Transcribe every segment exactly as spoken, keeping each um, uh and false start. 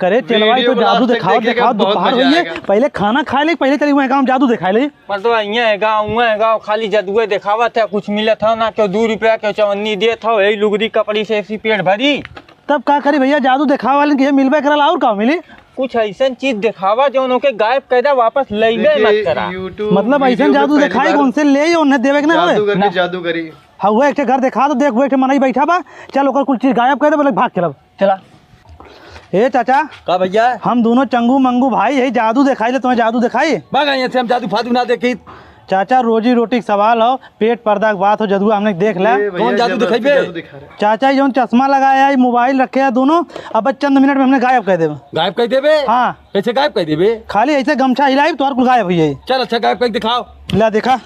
अरे चलवा, ई तो video जादू last तक देखावत देखेगा, देखावत बहुत दोपहर मजा होइए। आएगा। पहिले खाना खाए ले, पहिले चली वहाँ गाँव जादू देखाए ले। पर तो इहाँ है गाँव, उहाँ है गाँव, खाली जादुए देखावत है, कुछ मिलत है ना, केहू दू रुपया, केहू चवन्नी देत हो, यही लुगरी कपड़ी से ऐसी पेट भरी। तब का करी भइया, जादू देखावे वाले के मिलबे करल, और का मिली? कुछ अइसन चीज देखावा जौन ओके गायब कर दे, वापस लइबे देखिए, मत करा। YouTube मतलब video अइसन में जादू पहली देखाई बार कौन से ले, उन्हें देवे के ना होवे। जादू करके ना। जादू करी। हाँ, वो एक ठे घर देखा दो, देख वो एक ठे मनई बैठा बा, चल ओकर कुल चीज गायब कर दे, बोले भाग चलब। चला। ए चाचा। का भइया? हम दोनों चंगू मंगू भाई है, जादू देखाई ले तुम्हें, जादू देखाई। भाग यहाँ से, हम जादू फादू ना देखी। चाचा, रोजी रोटी के सवाल हो, पेट पर्दा के बात हो, जदुआ हमने देख ले। ए भइया, कौन जादू जबरदस्ती देखाइबे? जादू दिखा रहे। चाचा, जौन चश्मा लगाया है, मोबाइल रखे है दोनों, अब बस चंद मिनट में हमने गायब कर देबे। गायब कर देबे? हाँ। कैसे गायब कर देबे? खाली ऐसे गमछा हिलाई, तोहर कुल गायब हो जाई। चल अच्छा, गायब करके दिखाओ। ला देखा।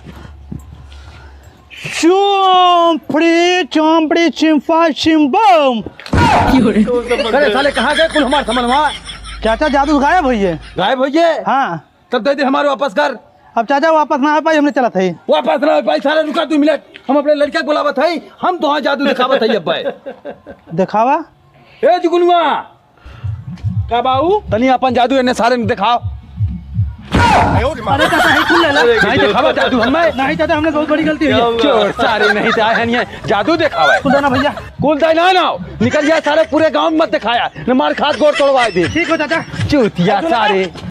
चोंपड़ी, चोंपड़ी, चिंपा, चिंबम। अरे साले, कहाँ गए कुल हमार सामानवा? चाचा, जादू गायब होइए। गायब होइए? हाँ। तब दे दे हमारे वापस कर। अब चाचा वापस ना आ पाई, हमने चलत है। वापस ना आ पाई, साले रुका दो मिनट, हम अपने लड़के को बुलावत है, हम तो वहाँ जादू दिखावत है अब भाई। दिखावा। ए जुगनुआ, का बाऊ? तनी अपन जादू एने सारे में दिखाओ। अरे चाचा, है कुल लेला। नहीं दिखावा जादू हमें। नहीं चाचा, हमने बहुत बड़ी गलती हुई है। चोर सारे नहीं तो आए हैं, ये जादू दिखावा है। कुल देना भइया। कुल दे ना, ना। निकल जाए सारे, पूरे गांव में मत दिखाया, न मार खात गोड़ तोड़वा दे। ठीक हो चाचा। चूतिया सारे।